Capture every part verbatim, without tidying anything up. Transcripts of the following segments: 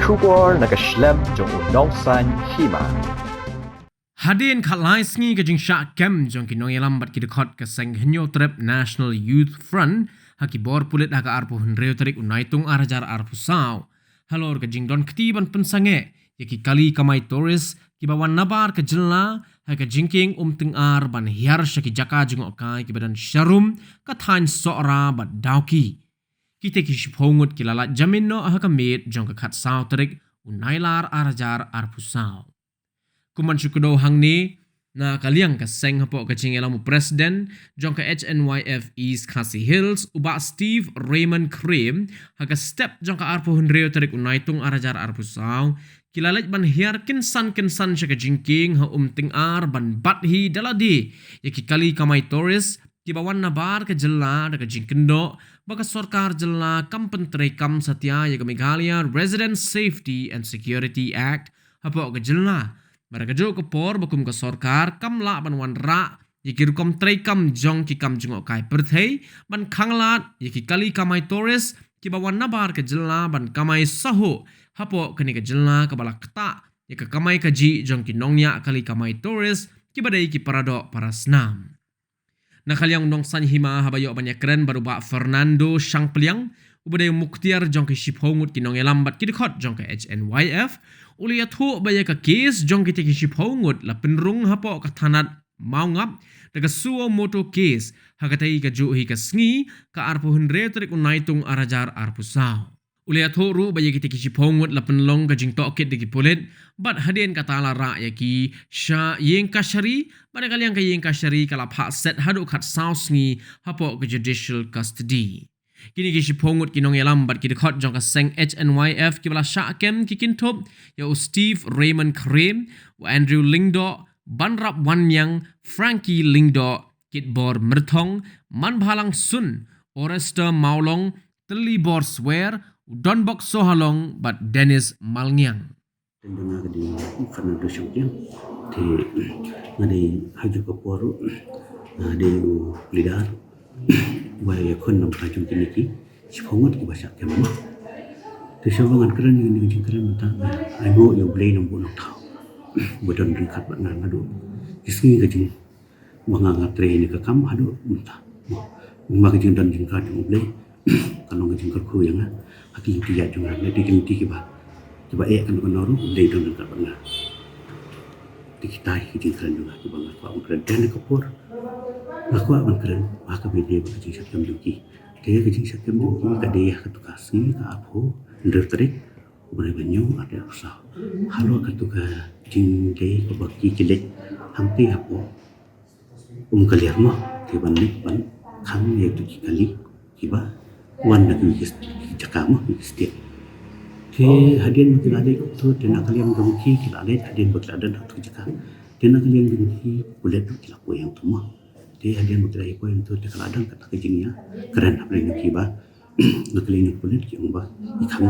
Khubor na ka shlem jong u Nongsaiñ Hima. Hadien khatlai sngi ka jingshah kem jong ki nongïalam bad ki dkhot ka seng Hynñiewtrep National Youth Front ha ki bor pulit ha ka arphew hynriew tarik u Naitung ar hajar arphew saw, halor ka jingdon kti ban pynsangeh ïa ki kali kamai tourist kiba wan nabar ka jylla ha ka jingkieng Umtyngar ban hiar sha ki jaka jngohkai kiba don sharum ka thaiñ Sohra bad Dawki. Kita ki shiphew ngut ki la lait jamin noh ha ka miet jong ka khatsaw tarik u Nailar ar hajar arphew saw. Kum ban shu kdew hangne, na ka liang ka seng hapoh ka jingïalam u President jong ka H N Y F East Khasi Hills, u Bah Steve Raymond Krim, ha ka step jong ka arphew hynriew tarik u Naitung ar hajar arphew saw, ki la leit ban hiar kynsan kynsan sha ka jingkieng ha Umtyngar ban bat hi da lade ïa ki kali kamai tourist kiba wan nabar ka jylla da ka jingkyndoh ba ka sorkar jylla kam pyntreikam satia ïa ka Meghalaya Residents Safety and Security Act hapoh ka jylla. Bad ha kajuh ka por ba kum ka sorkar kam lah ban wanrah ïa ki rukom treikam jong ki kam jngohkai pyrthei ban khanglad ïa ki kali kamai tourist kiba wan nabar ka jylla ban kamai sahuh hapoh kane ka jylla kaba la ktah ïa ka kamai kajih jong ki nongñiah kali kamai tourist kiba dei ki paradoh parasnam. Na ka liang u Nongsaiñ Hima haba ïoh ban ïakren bad u Bah Fernando Shangpliang, uba dei u muktiar jong ki shiphew ngut ki nongïalam bad ki dkhot jong ka H N Y F, u la ïathuh ba ïa ka kes jong kita ki shiphew ngut la pynrung hapoh ka thanat Mawngap da ka suo moto case ha katei kajuh hi ka sngi ka arphew hynriew tarik u Naitung ar hajar arphew saw. U la ïathuh ruh ba ïa kita ki shiphew ngut la pynlong ka jingtohkit da ki pulit bad hadien kata la rah ïa ki sha ïing kashari bad na ka liang ka ïing kashari ka la phah set haduh khatsaw sngi hapoh ka judicial custody. Kine ki shiphew ngut ki nongïalam bad ki dkhot jong ka seng H N Y F kiba la shah kem ki kynthup ïa u Steve Raymond Krim, u Andrew Lyngdoh, Banrap Wanniang, Frankie Lyngdoh, Kitbor Myrthong, Manbhalang Sun, Orester Mawlong, Tylli Bor Swer, u Donbok Sohalong bad Dennis Malngiang. Tang ba nga ka dei Fernando Shangpliang. Te nga dei ha kajuh ka por ruh nga dei u leader ba ïakhun na ka bynta jong kine ki shiphew ngut kiba shah kem mo. Te shuwa ba ngan kren ïa kane ka jingkren mynta nga ainguh ïa U Blei Nongbuh Nongthaw ba don ryngkat bad nga naduh ki sngi ka jing ba nga nga trei ïa kane ka kam haduh mynta. Mo, ma ka jingdon jingkyrkhu jong U Blei ka long ka jingkyrkhu ïa nga ha ki lynti ïaid jong nga, lynti jong ki kiba, kiba eh kano kano ruh U Blei don ryngkat bad nga. Te kita ki jingkren jong nga kiba nga kwah ban kren. Te ha kane ka por nga kwah ban kren ha kaba ïadei bad ka jingshah kem jong ki. Te ka jingshah kem jong ki ka dei ha katu ka sngi ka arphew hynriew tarik u bnai ba hynñiew arhajar arphew saw. Halor katu ka jingdei kaba ki, ki leit hangtei hapoh Umkaliar mo, te ban leit ban khang ïa kitu ki kali kiba wan na ki, ki jaka mo, ki state. Te hadien ba ki la leit kumtu, te na ka liang jong ki, ki la leit hadien ba ki la don ha kitu ki jaka. Te na ka liang jong ki pulit ruh ki la poi hangtu mo. Te hadien ba ki la poi hangtu, te ka la don kata ka jingïakren hapdeng jong ki ba na ka liang jong ki pulit ki ong ba ki khang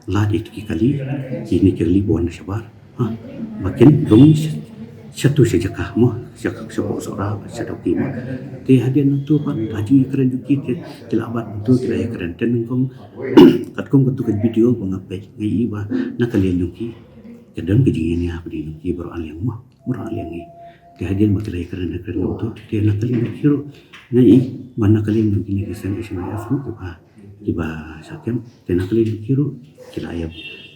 lad ïa kitu ki kali, kine ki kali ba wan na shabar, ha, ba kin rung sha, shatu sha jaka mo, sha, shapoh Sohra, sha Dawki mo. Te hadien nangtu pat ha jingïakren jong ki, te ki la bat nangtu ki la ïakren. Te nyngkong katkum katu ka video ba nga peit, nga ïohi ba na ka liang jong ki ka don ka jingïania hapdeng jong ki baroh ar liang mo, baroh ar liang hi. Te hadien ba ki la ïakren, ïakren nangtu, te na ka liang jong ki ruh nga ïohi ba na ka liang jong kine ki seng H N Y F ruh kiba, kiba shah kem, te na ka liang jong ki ruh ki la ïa,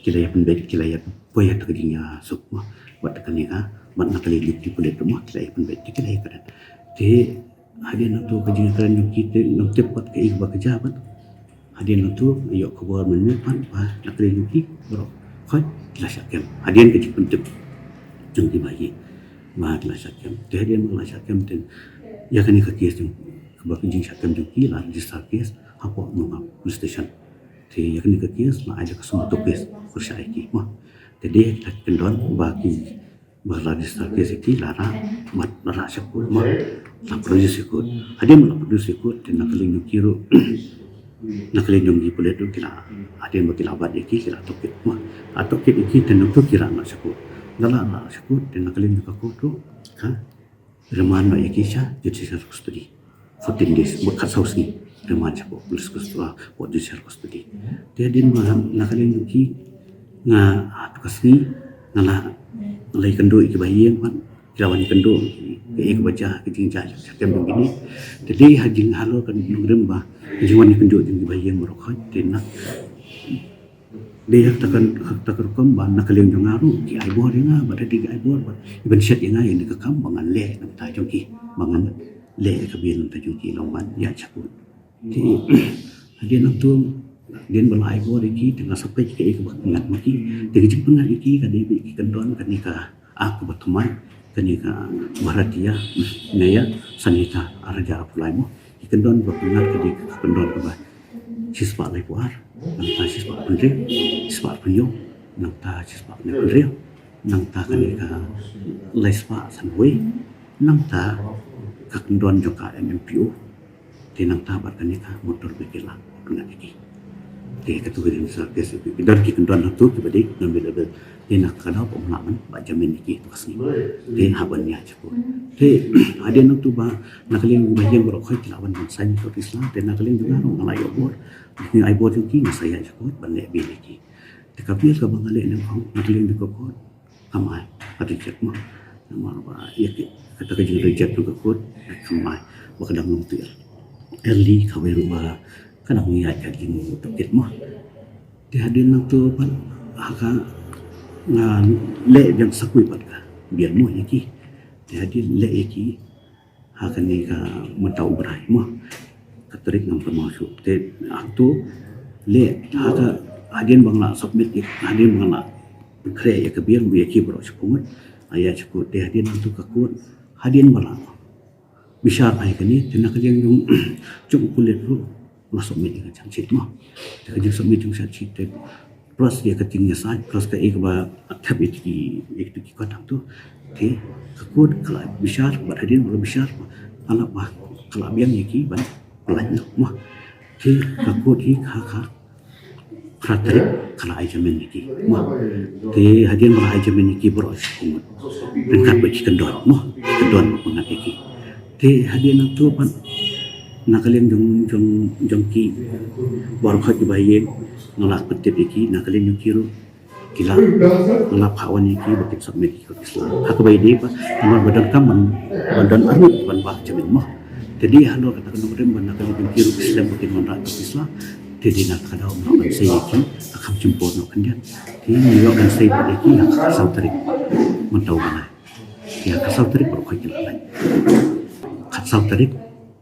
ki la ïa pynbeit, ki la ïa poi ha kata ka jingïasuk mo, bad kane ka, bad na ka liang jong ki pulit ruh mo, ki la ïa pynbeit, te ki la ïakren. Te hadien nangtu ka jingkren jong ki, te nang tip pat kaei kaba ka jia pat. Hadien nangtu ïoh khubor mynmiet pat ba na ka liang jong ki baroh khoit ki la shah kem. Hadien ka jingpyntip jong ki ba ïa, ba ki la shah kem. Te hadien ba la shah kem, te ïa kane ka case jong, kaba ka jingshah kem jong ki la register case hapoh Mawngap Police Station. Te ïa kane ka case la ai da ka suo moto case pyrshah ïa ki mo. Te dei la kyndon ba ki, ba la register case ïa ki, la rah, bad la rah sha court mo, la produce sha court. Hadien ba la produce sha court, te na ka liang jong ki ruh, na ka liang jong ki pulit ruh ki la, hadien ba ki la bat ïa ki, ki la tohkit mo, la tohkit ïa ki, te nangtu ki rah noh sha court. Ynda la rah sha court, te na ka liang jong ka court ruh ka remand noh ïa ki sha judicial custody fourteen days, bad khatsaw sngi remand sha police custody, ah, judicial custody. Te hadien ba na ka liang jong ki Nga ha tu ka sngi nga la lei kynduh ïa ki bahaïing pat ki la wan kynduh ïa ki ba ja ki jingjia sha kem dong kine. Te dei ha jing halor ka nongrim ba jingwan kynduh jong ki bahaïing baroh khoit te na dei ha ta ka rukom ba na ka liang jong nga ruh ki ai bor ïa nga ba dei ki ai bor ba iban shet ïa nga ïa ka kam ba ngan leh na bynta jong ki ba ngan leh ïa ka bill na bynta jong ki long ban ïa shakut. Te hadien nangtu hadien ba la ai bor ïa ki te nga sa peit kaei kaba pyngngad ma ki. Te ka jingpyngngad ïa ki ka dei ba ki kyndon kane ka ak kaba thymmai kane ka Bharatiya Nyaya Sanhita ar hajar arphew lai mo. Ki kyndon ba pyngngad ka dei ka kyndon kaba shispah laiphew ar, nangta shispah pynriew, shispah pynriew, nangta shispah pynriew, nangta kane ka laispah sanwei, nangta ka kyndon jong ka M M P O. Te nangta bad kane ka motor vehicle act pyngngad ïa ki. Te katu ka dei sa ke ki don ki kyndon hangtu kiba dei non bill available. Te na ka daw ba ym lah ban ba jamin ïa ki tu ka sngi. Te hap ban ïa shakut. Te hadien nangtu ba na ka liang bahaïing baroh khoit ki lah ban ban sign ka pisa te na ka liang jong nga ruh nga la ïoh bor. Ngi ai bor jong ki nga sa ïa shakut ban leh bill ïa ki. Te ka bill kaba nga leh nyngkong na ka liang jong ka court kam ai, ka reject mo. Namar ba ïa ki kata ka jing reject jong ka court kam ai ba ka dang long tu early kawei ruh ba ka dang ïaid ka jingtohkit mo. Te hadien nangtu pat ha ka nga leh biang sa kawei pat ka bill mo ïa ki. Te hadien leh ïa ki ha kane ka mynta u bnai mo. Ka tarik ngam pynmong shuh te hangtu leh ha ka hadien ba nga la submit ïa hadien ba nga la pynkhreh ïa ka bill ïa ki baroh shiphew ngut. Ïa shiphew te hadien hangtu ka court hadien ba la bishar ai kane te na ka liang jong jong u pulit ruh la submit ïa ka charge sheet mo. Te ka jing submit jong charge sheet te plus ïa ka jingïasaid plus kaei kaba thep ïa ki ïa ki kot hangtu. Te ka court ka la bishar bad hadien ba la bishar ka la ba ka la biang ïa ki ban pyllait noh mo. Te ka court hi ka ka phra tarik ka la ai jamin ïa ki mo. Te hadien ba la ai jamin ïa ki baroh shiphew ngut ryngkat bad ki kyndon mo, ki kyndon ba pyngngad ïa ki. Te hadien nangtu pat na ka liang jong jong jong ki baroh khoit ki bahaïing nga la pyntip ïa ki na ka liang jong ki ruh ki la nga la phah wan ïa ki ba kin submit ïa ki kot Islam ha kaba ïadei ba namar ba donkam ban ban don arngut ban bah jamin mo. Te dei halor kata ka nongrim ba na ka liang jong ki ruh ki slem ba kin wanrah kot Islam. Te dei na ka daw ym lah ban sei ïa ki ha kham shym por noh khyndiat. Te ngi ïoh ban sei bad ïa ki ha ka saw tarik mynta u bnai. Ïa ka saw tarik baroh khoit ki la lait. Ka saw tarik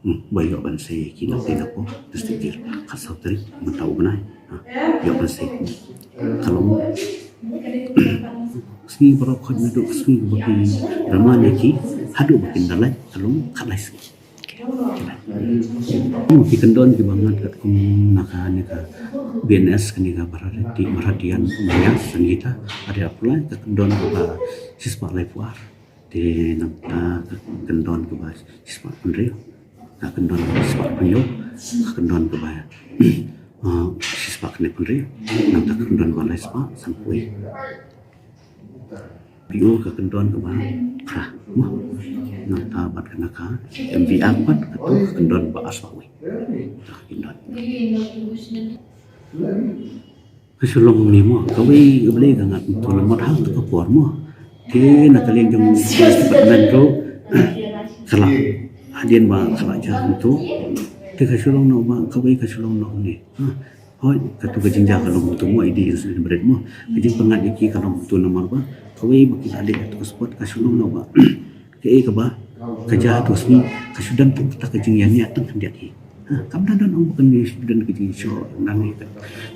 hmm, ba ïoh ban sei ïa ki na pdeng na pdeng district jail. Ka saw tarik mynta u bnai. Ha, ïoh ban sei. Ka long sngi baroh khoit naduh ka sngi ba ki remind ïa ki haduh ba kin da lait ka long khatlai sngi. Ki kyndon kiba ngat katkum na kane ka B N S kane ka Bharati Bharatiya Nyaya Sanhita ar hajar arphew lai, ka kyndon kaba shispah laiphew ar. Te nangta ka kyndon kaba shispah pynriew, ka kyndon kaba shispah pynriew, ka kyndon kaba ah, shispah khyndai pynriew, nangta ka kyndon kaba laispah sanphew. P O ka kyndon kaba phra mo. Nangta bad kane ka M V R pat katu ka kyndon ba arspah wei. Ka kyndon. Ka shu long ni mo, kawei ka Blei ka ngat tu lamot hangtu ka por mo. Te na ka liang jong department tu ka la hadien ba ka la jia tu. Te ka shu long noh ba kawei ka shu long noh ni. Ha. Hoi, katu ka jingjia ka long tu mo, i dei incident bret mo. Ka jingpyngngad ïa ki ka long tu namar ba kawei ba ki la leh tu ka spot ka shu long noh ba kaei kaba ka jia tu ka sngi ka shu don tang kata ka jingïania tang khyndiat hi. Ha, kam da don ong ba kan ïa shu don ka jingshoh nane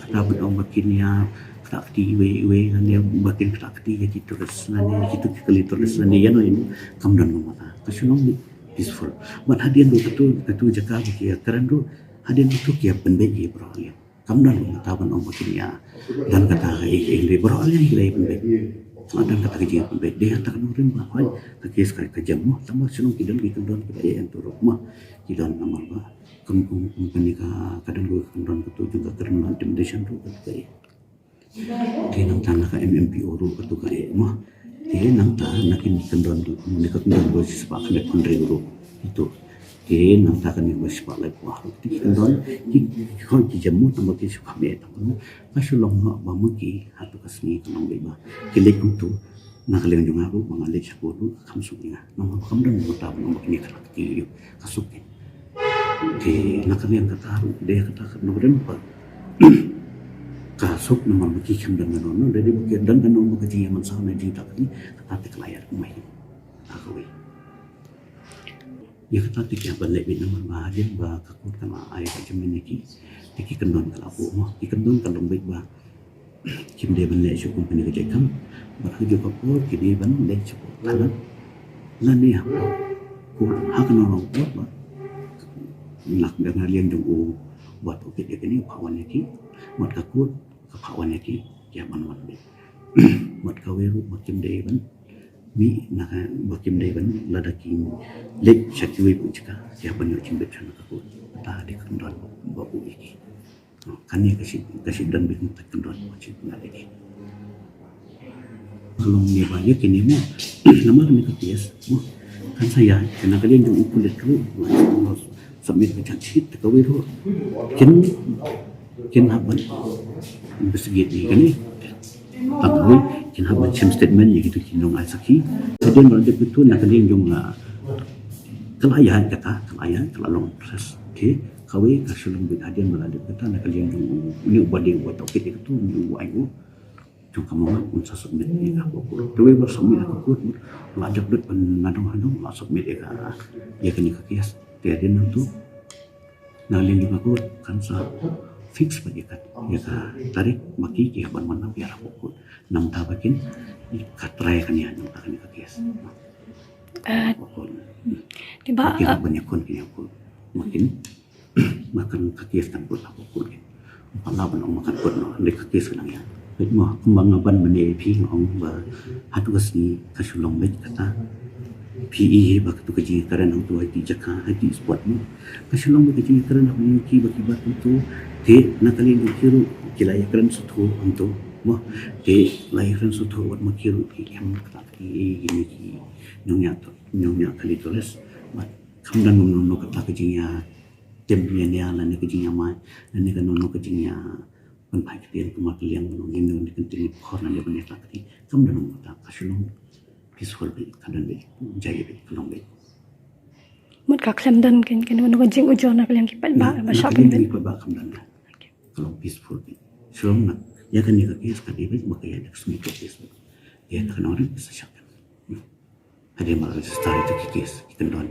kata ban ong ba kin ïa kata kti iwei iwei nane ba kin kata kti ïa ki tourist nane ïa kitu ki kali tourist nane ïa no ïa no. Kam don ong ba ka shu long ni peaceful. Bad hadien ruh katu katu jaka ba ki ïa kren ruh hadien ruh tu ki ïa pynbeit ïa baroh ïa. Kam don kata ban ong ba kin ïa don kata ka ei ka ei hynrei baroh ale ki la ïa pynbeit. Don kata ka jingpynbeit dei hangta ka nongrim ba hoi ka kes ka ka jam mo tang ba shnong ki don ki kyndon kiba ïa ïeng turuk mo ki don namar ba kum kum kum kane ka ka don ka kyndon ka tu jong ka criminal intimidation ruh ka tu ka ei. Te nangta na ka M M P O ruh ka tu ka ei mo. Te nangta na kin kyndon ruh ne ka kyndon ruh shisha ba ka ne pynriew ruh itu. Te nangta kane ba spah lai phew ar ki kyndon ki khon ki jam mo tang ba ki shu kham eh tang ba ka shu long noh ba ma ki ha tu ka sngi ka long beit ba ki leit kumtu. Na ka liang jong nga ruh ba nga leit sha court ruh ka kham suk ïa nga. Namar ba kam don ba ta ba nga ba kine ka lak ki ïoh ka suk ki. Te na ka liang kata ruh dei kata ka nongrim ba ka suk namar ba ki kham don ka nong dei dei ba ki don ka nong ba ka jingïaman sa na jingtak ki kata te ka la ïa kumai. Kata kawei. Ïa kata te ki hap ban leh beit namar ba hadien ba ka court ka la ai ka jamin ïa ki. Te ki kyndon ka la buh mo ki kyndon ka long beit ba kim dei ban leh shuh kum kane ka jait kam. Bad ha kajuh ka por ki dei ban leh shuh kum ka la lane ha por. Court ha ka nong long court ba lak da nga liang jong u ba tohkit ïa kane u phah wan ïa ki. Bad ka court ka phah wan ïa ki ki hap ban wan beit. Bad kawei ruh ba kim dei ban mih na ka ba kim dei ban lada ki leit sha kiwei pat jaka ki hap ban ïoh jingbit sha na ka court. Kata dei ka kyndon ba buh ïa ki. Kane ka shi ka shi don beit ka kyndon ba shi na ïa ki. Ka long ne ba ïa kine mo namar ne ka case mo kan sa ïa kane ka liang jong u pulit ruh. Submit ka charge sheet te kawei ruh kin kin hap ban investigate ïa kane. Tang kawei kin hap ban shim statement ïa kitu ki nong ai sakhi. Hadien ba la dep kitu na ka liang jong la ka la ïaid kata ka la ïaid ka la long press. Okay, kawei ka shu long beit hadien ba la dep kata na ka liang jong u ne u ba dei u ba tohkit ïa kitu ne u ai u. Jong ka mama un sa submit ïa ka hapoh court. Te wei ba submit ïa ka court la jop lut ban nadong hadong la submit ïa ka ïa kane ka case. Te hadien nangtu na liang jong ka court kan sa fix pat ïa ka ïa ka tarik ba ki ki hap ban wan na biar hapoh court. Namar ba kin ka trai kan ïa namar kane ka case. Te ba Ki hap ban ïa kun ki ïa court. Makin makan ka case kan put hapoh court. Pala ban ong makan put no, dei ka case kan ïa. Peit mo kumba nga ban mane phi nga ong ba hatu ka sngi ka shu long beit kata. Phi i ba katu ka jingkaren hangtu ha ki jaka ha ki spot mo. Ka shu long beit ka jingkaren ha ki ba ki bat hangtu. Te na ka liang jong ki ruh ki la ïakren suthu hangtu mo. Te la ïakren suthu wat ma ki ruh ki khem kata ki i ki ni ki nongñiah nongñiah kali toles. Bat kam dang ngam no kata ka jingïa tem ïa nia lane ka jingïamai lane ka nongno ka jingïa pynphai ktien kumba ka liang ba nongin nong ni kyntien ni khor lane ban ïatak kti kam da nong kata ka shu long peaceful beit ka don beit jai beit ka long beit. Mut ka khlem don ken ken nong ka jingujor na ka liang ki paidbah ba shah Ka pynbeit. Jingïa paidbah kam don da ka long peaceful beit. Shu long na ïa kane ka case ka dei beit ba ka ïa da ka sngewthuh case beit. Ïa ka nong rim ka sa shah kan. Hadien ba la register ïa ki case ki kyndon.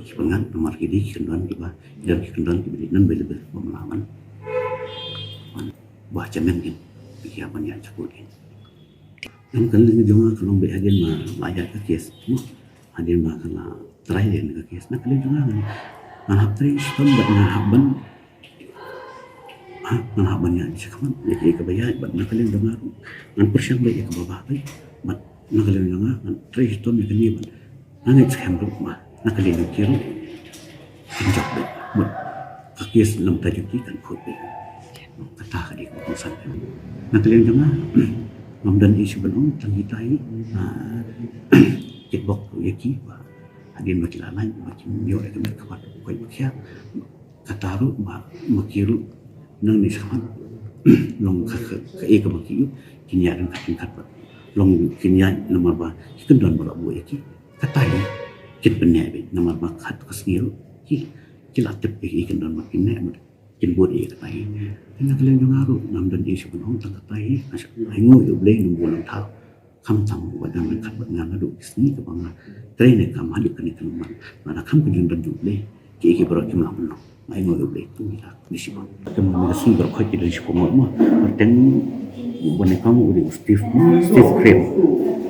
Ki pyngan namar ki dei ki kyndon kiba ki don ki kyndon kiba dei non bailable ba mla ban ban ba jamin kin ba ki ban ïa jakhot kin. Em kan leng jong nga ka long beit hadien ba la ïa ka case. Hadien ba ka la try ïa ka case na ka leng jong nga ngan hap try shitom bad ngan hap ban Ha, ngan hap ban ïaid shakhmat ïa kaei kaba ïaid bad na ka liang jong nga ruh ngan pyrshang beit ïa kaba bha beit bad na ka liang jong nga ngan trei shitom ïa kane bad ngan ïaid skhem ruh ma na ka liang jong ki ruh kin jop beit bad ka case namar jong ki kan khot beit. Kata ka dei ka kongsan na ka liang jong nga. Ngam don issue ban ong tang kita hi kit bok ïa ki ba hadien ba ki la lait ba ki ïoh ïa ka met ka bat koit ba khiah. Kata ruh ba ma ki ruh nangne shakhmat long ka ka ka e ka ba ki ïoh kin ïaid ryngkat ryngkat ba long kin ïaid namar ba ki kyndon ba la buh ïa ki. Kata hi kin pynneh beit namar ba khat ka sngi ruh ki ki la tip ïa ki kyndon ba kin neh ba kin bud ïa kata hi. Te na ka liang jong nga ruh ngam don issue ban ong tang kata hi. Nga shah ainguh ïa U Blei nang bun nang thaw. Khamtam ba dang ryngkat bad nga naduh ki sngi kaba nga trei ne kam haduh kane ka namar lada kham ka jingdon jong U Blei kiei kiei baroh kim lah ban long. Nga ainguh ïa U Blei tu ïa ka dei shibun. Ka mut ka sngi baroh khoit ki don shibun ngut mo. Kyrteng ba nyngkong u dei u Steve Steve Krim.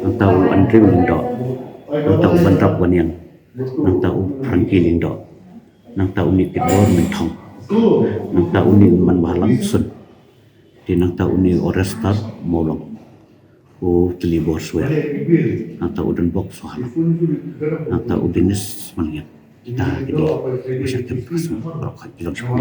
Nangta u Andrew Lyngdoh. Nangta u Banrap Wanniang. Nangta u Frankie Lyngdoh. Nangta u Nick Kitbor Mynthong. Nangta u Nick Manbahalang Sun. Te nangta u Nick Orestar Mawlong. U Tilibor Swer. Nangta u Donbok Sohalang. Nangta u Dennis Mangiat. Kita ki dei u shah kem ka sngi baroh khoit ki long shibun.